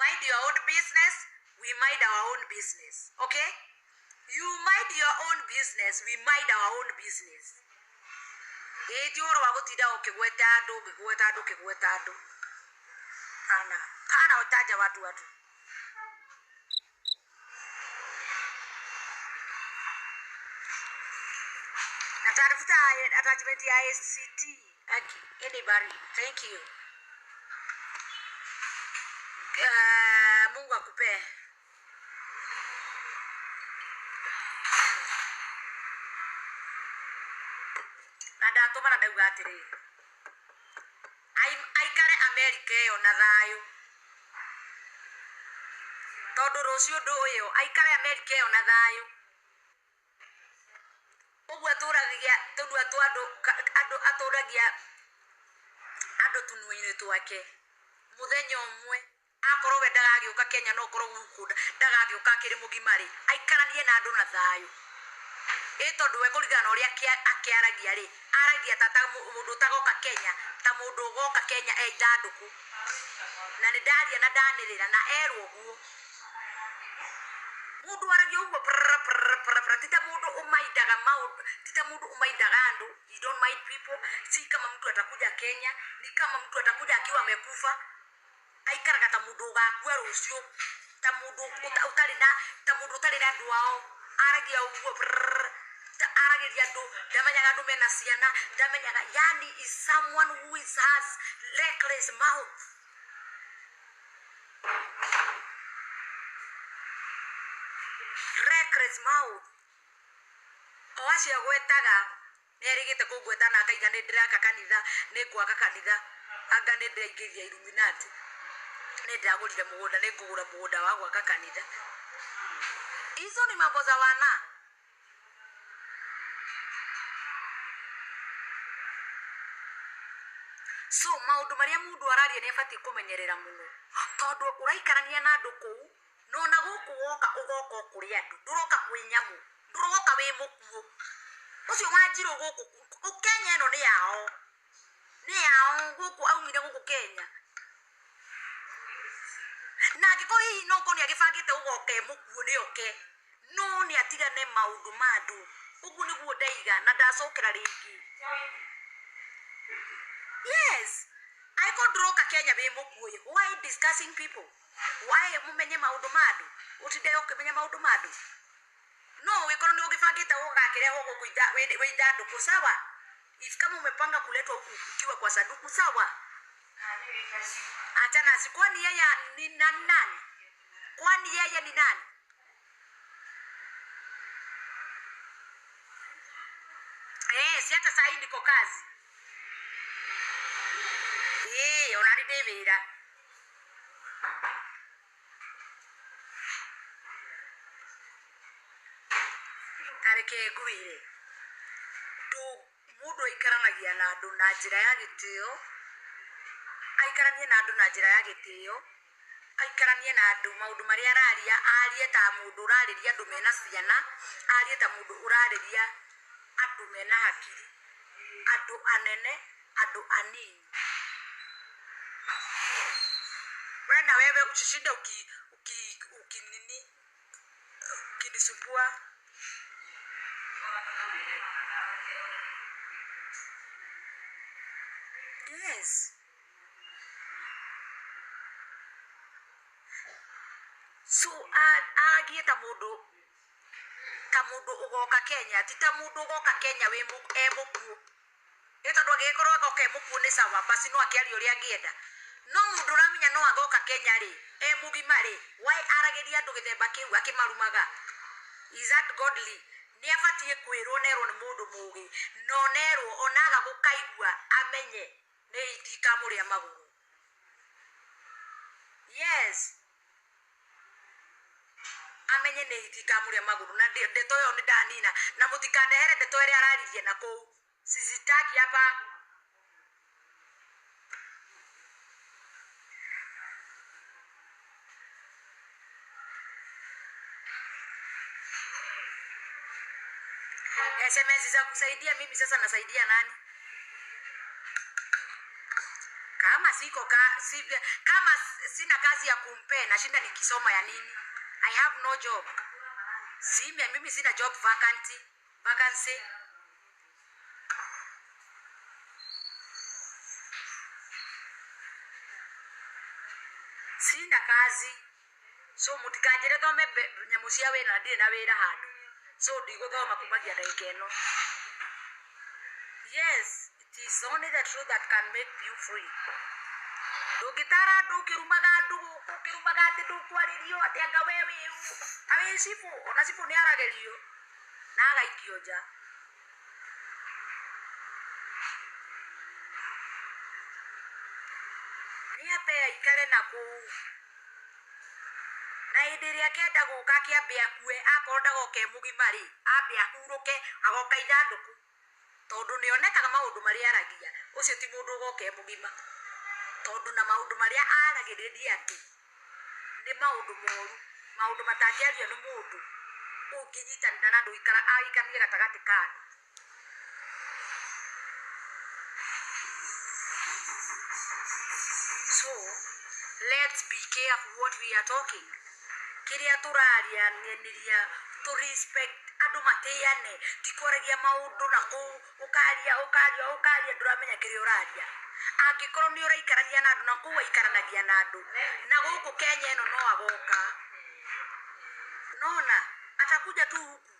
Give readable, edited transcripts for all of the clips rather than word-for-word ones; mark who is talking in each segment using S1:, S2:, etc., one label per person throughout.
S1: Mind your own business, we mind our own business. Okay? You mind your own business, we mind our own business. Ĩĩ ti ũhoro wa gũtinda ũkĩgweta andũ, ũkĩgweta andũ, ũkĩgweta andũ. Pana. Pana utaja watu watu. Natafuta attachment ya ACT. Aki, anybody. Thank you. Mungu akupee. Na ndatũma na ndauga atĩrĩrĩ, aikare Amerika ĩyo na thayũ, tondũ rũciũ ndũĩ aikare Amerika ĩyo na thayũ. Ũguo atũragia tũnua twa andũ, andũ atũragia andũ tũnua-inĩ twake. Mũthenya ũmwe akorwo we ndagagĩũka Kenya, no korwo gũkũ ndagagĩũka akĩrĩ mũgima rĩ, aikaranie na andũ na thayũ. Ĩ tondũ we kũringana na ũrĩa akĩaragia rĩ, aragia ta mũndũ ũtagoka Kenya, ta mũndũ ũgoka Kenya e ithandũkũ. Na nĩ ndaria na ndanĩrĩra na erwo ũguo. Mũndũ aragia ũguo prr prr prr prr, ti ta mũndũ ũmaindaga maũndũ, ti ta mũndũ ũmaindaga andũ. You don't mind people. Si kama mtu atakuja Kenya, ni kama mtu atakuja akiwa amekufa. Aikaraga ta mũndũ ũgakua rũciũ, ta mũndũ ũtarĩ na, ta mũndũ ũtarĩ na andũ ao. Aragia ũguo prr, ta aragĩria andũ, ndamenyaga andũ mena ciana, ndamenyaga, yani is someone who is has reckless mouth. Reckless mouth. O acio agwetaga, nĩ erĩgĩte kũngweta na akaiga nĩ ndĩraka kanitha, nĩ ngwaka kanitha, anga nĩ ndĩraingĩria Illuminati, nĩ ndĩragũrire mũgũnda, nĩ ngũgũra mũgũnda wa gwaka kanitha. Hizo ni mambo za wana. So maũndũ marĩa mũndũ araria nĩ abatiĩ kũmenyerera mũno, tondũ ũraikarania na andũ kũu, no na gũkũ woka ũgoka o kũrĩ andũ, ndũroka kwĩ nyamũ, ndũroka wĩ mũkuũ. Ũcio Wanjirũ gũkũ Kenya ĩno nĩ yao, nĩ yao gũkũ, aumire gũkũ Kenya. Na angĩkorwo hihi no korwo nĩ agĩbangĩte gũgoka e mũkuũ nĩ oke, no nĩ atigane maũndũ ma andũ. Ũguo nĩguo ndaiga na ndacokera rĩngĩ. Yes, angĩkorwo ndũroka Kenya wĩ mũkuũ, why discussing people? Why mũmenye maũndũ ma andũ? Ũtinde ũkĩmenya maũndũ ma andũ? No ũgĩkorwo nĩ ũgĩbangĩte ũgakĩrehwo gũkũ wĩ ithandũkũ, sawa. If kama umepanga kuletwa huku ukiwa kwa sanduku, sawa. Achana si, kwani yeye ni nani? Kwani yeye ni nani? Si hata saa hii niko kazi. Ona nĩ ndĩ wĩra. Tareke ngwĩre, mũndũ aikaranagia na andũ na njĩra ya gĩtĩo, aikaranie na andũ na njĩra ya gĩtĩo, aikaranie na andũ maũndũ marĩa araria, arie ta mũndũ ũrarĩria andũ mena ciana, arie ta mũndũ ũrarĩria andũ mena hakiri, andũ anene, andũ anini. We na wewe usishinde uki uki uki nini ukinisumbua. Yes. So aragie ta mũndũ, ta mũndũ ũgoka Kenya, ti ta mũndũ ũgoka Kenya wĩ e mũkuũ. Nĩ tondũ angĩgĩkorwo agoka e mũkuũ nĩ sawa, basi no akĩarie ũrĩa angĩenda. No mũndũ ũramenya no agoka Kenya rĩ, e mũgima rĩ, why aragĩria andũ gĩthemba kĩu akĩmarumaga? Is that godly? Nĩ abatiĩ kwĩrwo nerwo nĩ mũndũ mũgĩ, no nerwo onaga gũkaigua amenye nĩ itikamũrĩa magũrũ. Yes. Amenye nĩ itikamũrĩa magũrũ, na ndeto ĩyo nĩ ndanina, na mũtikandehere ndeto ĩrĩa araririe na kũu. Sizitaki hapa. SMS za kusaidia mimi sasa nasaidia nani? Kama Kama siko ka, si, kama sina kazi ya kumpe nashinda nikisoma ya nini? I have no job. Simia mimi sina job vacancy. Sina kazi. So mutikanjire thome nyamu cia wira na ndirĩ na wĩra handũ. So ndigũthoma kumagia ndagĩka ĩno. Yes, it is only the truth that can make you free. Ndũngĩtara andũ ũkĩrumaga andũ gũkũ ũkĩrumaga atĩ ndũkwarĩrio atĩ anga we wĩ ũ. Ta wĩ cibũ, ona cibũ nĩ aragĩrio na agaikio nja. Nĩ ambe aikare na kũu. Na hĩndĩ ĩrĩa akenda gũka akĩambe akue, akorwo ndagoka e mũgima rĩ, ambe ahurũke, agoka ithandũkũ. Tondũ nĩonekaga maũndũ marĩa aragia, ũcio ti mũndũ ũgoka e mũgima. Tondũ na maũndũ marĩa aragĩrĩria andũ nĩ maũndũ moru, maũndũ matangĩario nĩ mũndũ ũngĩnyitanĩra na andũ aikaranie gatagatĩ ka andũ. So let's be careful what we are talking. Kĩrĩa tũrarianĩria to respect andũ matĩane, ti kwaragia maũndũ na kũu ũkaria ũkaria ũkaria ndũramenya kĩrĩa ũraria. Angĩkorwo nĩ ũraikarania na andũ na kũu aikaranagia na andũ, na gũkũ Kenya ĩno no agoka. Nona atakuja tu huku.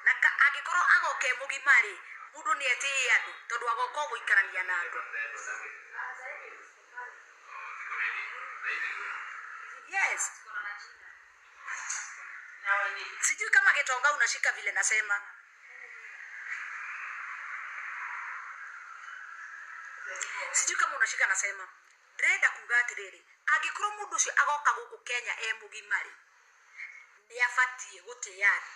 S1: Na angĩkorwo agoka e mũgima rĩ, mũndũ nĩ etĩe andũ tondũ agoka o gũikarania na andũ. Yes. Sijui kama Gitonga unashika vile nasema. Sijui kama unashika nasema. Ndĩrenda kuga atĩrĩrĩ, angĩkorwo mũndũ ũcio agoka gũkũ Kenya e mũgima rĩ, nĩ abatiĩ gũtĩa andũ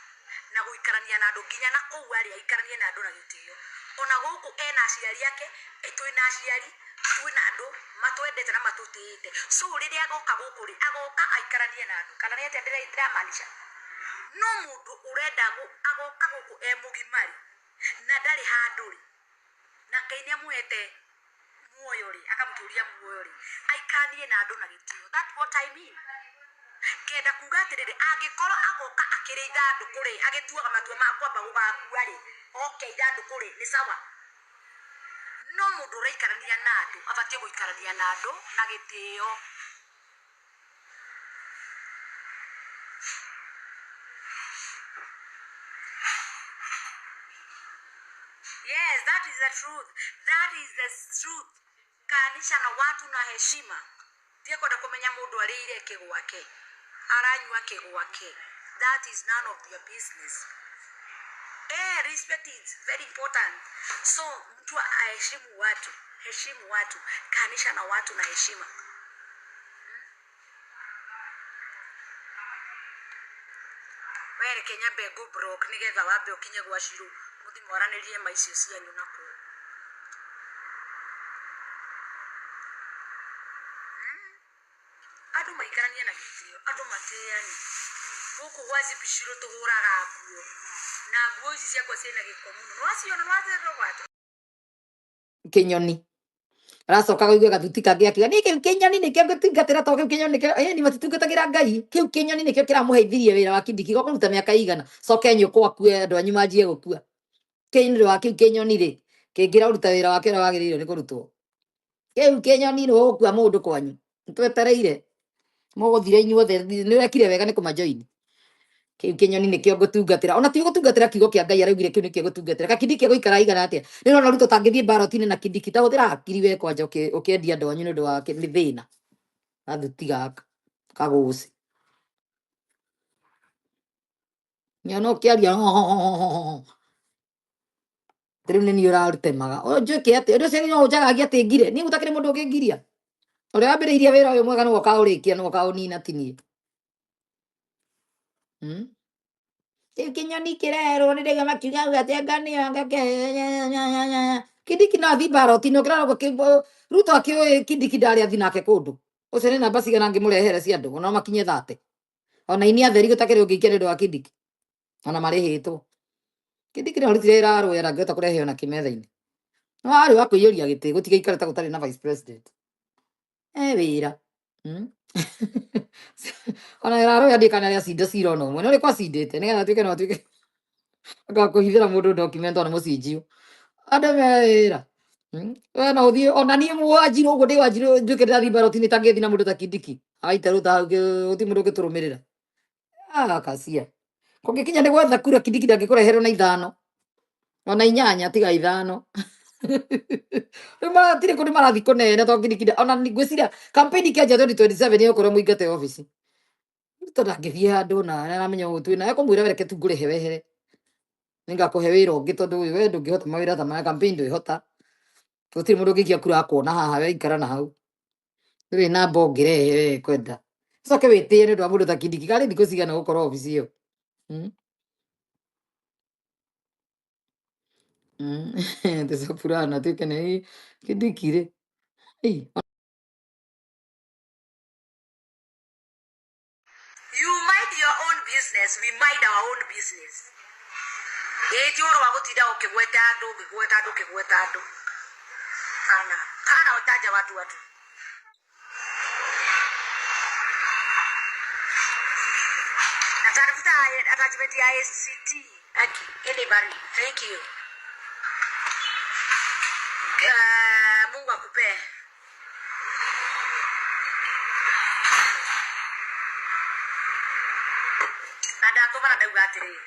S1: na gũikarania na andũ nginya na kũu arĩ aikaranie na andũ na gĩtĩo. Ona gũkũ ena aciari ake, twĩna aciari, twĩna andũ matwendete na matũtĩĩte. So rĩrĩa agoka gũkũ rĩ, agoka aikaranie na andũ. Kana nĩ atĩa ndĩramaanisha? No mũndũ ũrenda agoka gũkũ e mũgima rĩ, na ndarĩ handũ rĩ, na Ngai nĩ amũhete muoyo rĩ, akamũtũria muoyo rĩ, aikaranie na andũ na gĩtĩo. That's what I mean. Ngenda kuga atĩrĩrĩ, angĩkorwo agoka akĩrĩ ithandũkũ rĩ, agĩtuaga matua ma kwamba gũgakua rĩ, oke ithandũkũ rĩ, nĩ sawa. No mũndũ ũraikarania na andũ, abatiĩ gũikarania na andũ na gĩtĩo. Yes, that is the truth. That is the truth. Kaanisha na watu na heshima. Tie kwenda kũmenya mũndũ arĩire kĩ gwake, aranyua kĩ gwake. That is none of your business. Respect is very important. So mtu aheshimu watu, heshimu watu, kaanisha na watu na heshima. We reke nyambe ngũ block nĩgetha wambe ũkinye gwa Shiro mũthiĩ mwaranĩrie ma icio cianyu na kũu. Andũ maikaranie na gĩtĩo, andũ matĩane. Gũkũ gwa Zipi Shiro tũhũraga nguo, na nguo ici ciakwa ciĩna gĩko mũno. Nĩwaciona, nĩwazirogata?
S2: Kĩnyoni aracoka kũigua gathuti kangĩ akiuga niĩ kĩu kĩnyoni nĩkĩo ngũtungatĩra to kĩu kĩnyoni nĩkĩo ĩni matitungatagĩra Ngai kĩu kĩnyoni nĩkĩo kĩramũheithirie wĩra wa Kindiki gũkũruta mĩaka igana coke nyũkwa akue andũ anyu manjie gũkua kĩu nĩ ũndũ wa kĩu kĩnyoni rĩ kĩngĩraruta wĩra wake ũrĩa wagĩrĩirwo nĩ kũrutwo kĩu kĩnyoni nĩ gũkua mũndũ kwanyu nĩtwetereire mũgũthire inyuothe nĩ ũrekire wega nĩ kũmajoin kĩu kĩnyoni nĩkĩo ngũtungatĩra ona ti gũtungatĩra kiugo kĩa Ngai araugire kĩu nĩkĩo gũtungatĩra Gakindiki egũikara igana atĩa nĩ ũrona Ruto tangĩthiĩ mbaroti-inĩ na Kindiki ta hũthĩra hakiri we kwanja ũkĩendia andũ anyu nĩ ũndũ wa nĩ thĩna gathuti gaka kagũci nyona ũkĩaria rĩu nĩ niĩ ũrarutemaga ũnjĩke atĩa ũndũ ũcio no ũnjagagie atĩ ngire niĩ gũtakĩrĩ mũndũ ũngĩngiria ũrĩa wambĩrĩirie wĩra ũyũ mwega nĩwe ũkaũrĩkia nĩwe ũkaũnina ti niĩ. Kĩu kĩnyoni kĩrerwo nĩ ndĩga makiuga uga atĩ anga nĩyo anga Kindiki no athiĩ mbaroti-inĩ ũkĩrora ũguo Ruto akĩũĩ Kindiki ndarĩ athiĩ nake kũndũ ũcio nĩ namba cigana angĩmũrehere cia andũ ona makinye thate ona ini atheri gũtakĩrĩ ũngĩikia nĩ ũndũ wa Kindiki ona marĩhĩtwo Kindiki no arutire wĩra arũe ndangĩhota kũrehe ona kĩ metha-inĩ no arĩ wa kũiyũria gĩtĩ gũtigaikare ta gũtarĩ na vice president. E wĩra. Ona ĩraroya ndiĩ kana nĩacinda cira ona ũmwe. No rĩkũ acindĩte nĩgetha atuĩke no atuĩke akakũhithĩra mũndũ document ona mũcinjio. Andũ me wĩra. We no ũthiĩ ona niĩ Wanjirũ ũguo ndĩ Wanjirũ nduĩke ndĩrathiĩ baroti-inĩ itangĩthiĩ na mũndũ ta Kindiki. Agaita rĩu ta hau gũtirĩ mũndũ ũngĩtũrũmĩrĩra. Ah, kacia. Kũngĩkinya nĩ gwetha kura Kindiki ndangĩkũreherwo na ithano. Ona inyanya tiga ithano. Rĩu matirĩ kũndũ marathiĩ kũnene tondũ Kindiki ona ngwĩciria campaign ikĩanjia 2027 nĩegũkorwo mũingate obici. Ruto ndangĩthiĩ handũ na aramenya ũguo twĩna ekũmwĩra reke tu ngũrĩhe wehere. Nĩngakũhe wĩra ũngĩ tondũ we ndũngĩhota mawĩra ta maya campaign ndwĩhota. Gũtirĩ mũndũ ũngĩikia kura akuona haha we ikara na hau. Ndũrĩ namba ũngĩrehe we kwenda. Ũcoke wĩtĩe nĩ ũndũ wa mũndũ ta Kindiki karĩ thikũ cigana gũkorwo obici ĩyo. Tũcapurana tuĩke nĩ Kindiki rĩ. Ĩ,
S1: You mind your own business, we mind our own business. Ĩ ti ũhoro wa gũtinda ũkĩgweta andũ, ũkĩgweta andũ, ũkĩgweta andũ. Kana, kana ũtanja watu watu. Na tafuta attachment ya ACT. Aki, anybody, thank you. Mungu akupe. Na ndatũmana ndauga atĩrĩrĩ,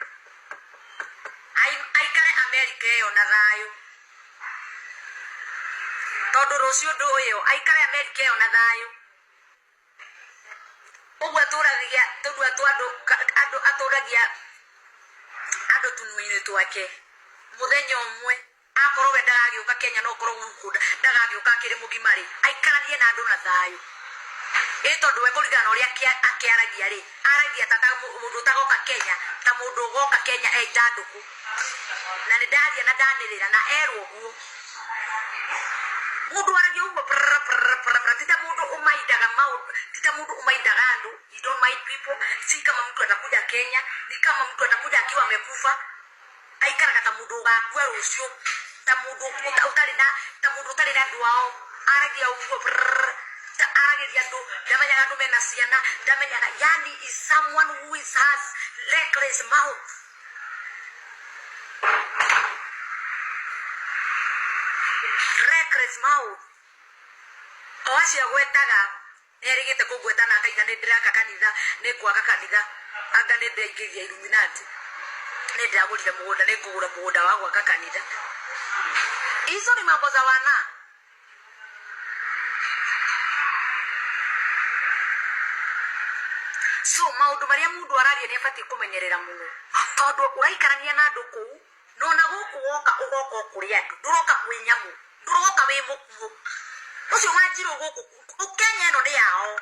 S1: aikare Amerika ĩyo na thayũ, tondũ rũciũ ndũĩ aikare Amerika ĩyo na thayũ. Ũguo atũragia tũnua twa andũ, andũ atũragia andũ tũnua-inĩ twake. Mũthenya ũmwe akorwo we ndagagĩũka Kenya no korwo gũkũ ndagagĩũka akĩrĩ mũgima rĩ, aikaranie na andũ na thayũ. Ĩ tondũ we kũringana na ũrĩa akĩaragia rĩ, aragia ta mũndũ ũtagoka Kenya, ta mũndũ ũgoka Kenya e ithandũkũ. Na nĩ ndaria na ndanĩrĩra na erwo ũguo. Mũndũ aragia ũguo prr, prr, prr, prr, ti ta mũndũ ũmaindaga maũndũ, ti ta mũndũ ũmaindaga andũ. You don't mind people. Si kama mtu atakuja Kenya, ni kama mtu atakuja akiwa amekufa. Aikaraga ta mũndũ ũgakua rũciũ, ta mũndũ ũtarĩ na, ta mũndũ ũtarĩ na andũ ao. Aragia ũguo prr, ta aragĩria andũ, ndamenyaga andũ mena ciana, ndamenyaga, yani is someone who is has reckless mouth. Reckless mouth. O acio agwetaga, nĩerĩgĩte kũngweta na akaiga nĩ ndĩraka kanitha, nĩ ngwaka kanitha, anga nĩ ndĩraingĩria Illuminati, nĩ ndĩragũrire mũgũnda, nĩ ngũgũra mũgũnda wa gwaka kanitha. Hizo ni mambo za wana. So maũndũ marĩa mũndũ araria nĩ abatiĩ kũmenyerera mũno, tondũ ũraikarania na andũ kũu, na ona gũkũ woka ũgoka o kũrĩ andũ, ndũroka kwĩ nyamũ, ndũroka wĩ mũkuũ. Ũcio Wanjirũ gũkũ Kenya ĩno nĩ yao,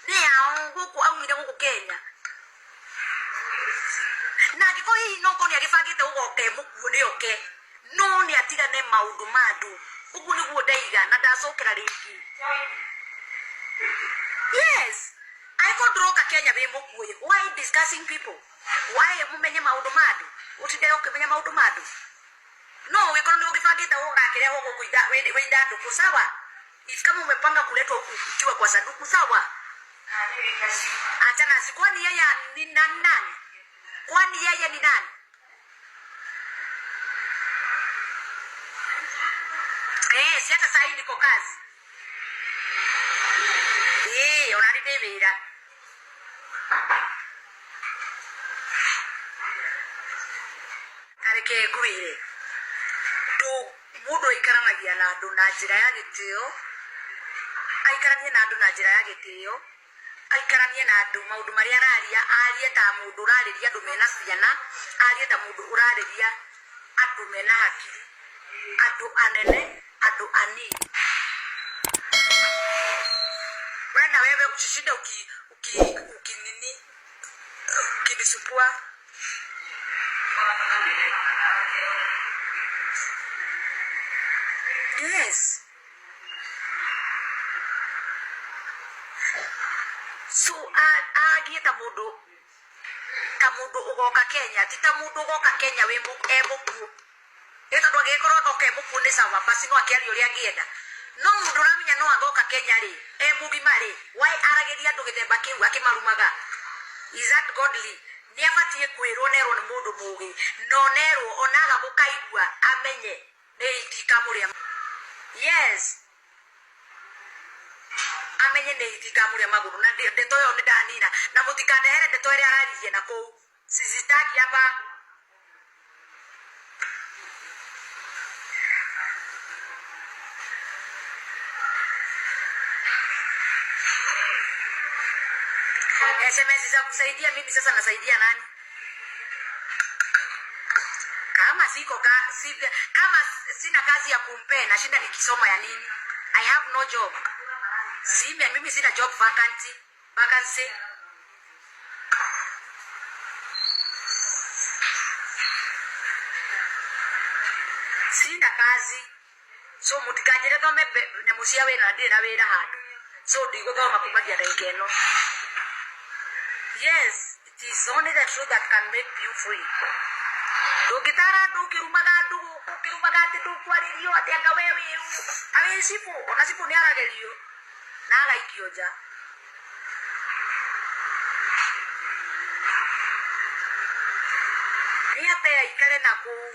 S1: nĩ yao gũkũ aumire gũkũ Kenya. Na angĩkorwo hihi no korwo nĩ agĩbangĩte gũgoka e mũkuũ nĩ oke, no nĩ atigane maũndũ ma andũ. Ũguo nĩguo ndaiga na ndacokera rĩngĩ. Yes, angĩkorwo ndũroka Kenya wĩ mũkuũ, why discussing people? Why mũmenye maũndũ ma andũ? Ũtinde ũkĩmenya maũndũ ma andũ? No ũgĩkorwo nĩ ũgĩbangĩte ũgakĩrehwo gũkũ wĩ ithandũkũ, sawa. If kama umepanga kuletwa huku ukiwa kwa sanduku, sawa. Achana si kwani yeye ni nani nani? Kwani yeye ni nani? Si hata saa hii niko kazi. Ona ndĩ wĩra. Kareke ngwĩre, mũndũ aikaranagia na andũ na njĩra ya gĩtĩo, aikaranie na andũ na njĩra ya gĩtĩo, aikaranie na andũ maũndũ marĩa araria, arie ta mũndũ ũrarĩria andũ mena ciana, arie ta mũndũ ũrarĩria andũ mena hakiri, andũ anene, andũ anini. We na wewe usishinde uki nini, ukinisumbua. Yes. So agie ta mũndũ, ta mũndũ ũgoka Kenya, ti ta mũndũ ũgoka Kenya wĩ e mũkuũ. Ĩ tondũ angĩgĩkorwo agoka e mũkuũ nĩ sawa, basi no akĩarie ũrĩa angĩenda. No mundu uramenya no agoka Kenya ri e mugima ri, why aragĩria andũ gĩthemba kĩu akĩmarumaga? Is that godly? Nĩ abatie kwĩrwo nerwo nĩ mũndũ mũgĩ, no nerwo onaga gũkaigua amenye nĩ itikamũrĩa. Yes, amenye nĩ itikamũrĩa magũrũ. Na ndeto ĩyo nĩ ndanina, na mũtikandehere ndeto ĩrĩa araririe na kũu, sizitaki hapa. SMS za kusaidia mimi sasa nasaidia nani? Kama siko ka, si, kama sina kazi ya kumpea, nashinda nikisoma ya nini? I have no job. Sina, mimi sina job vacancy. Vacancy. Sina kazi. So mutikanjire thome nyamũ cia wĩra na ndirĩ na wĩra handũ. So ndigũthoma kumagia ndagĩka ĩno. Yes, it is only the truth that can make you free. Ndũngĩtara andũ ũkĩrumaga andũ gũkũ, ũkĩrumaga atĩ ndũkwarĩrio atĩ anga we wĩũ. Ta wĩ cibũ, ona cibũ nĩ aragĩrio na agaikio nja. Nĩ ate aikare na kũu.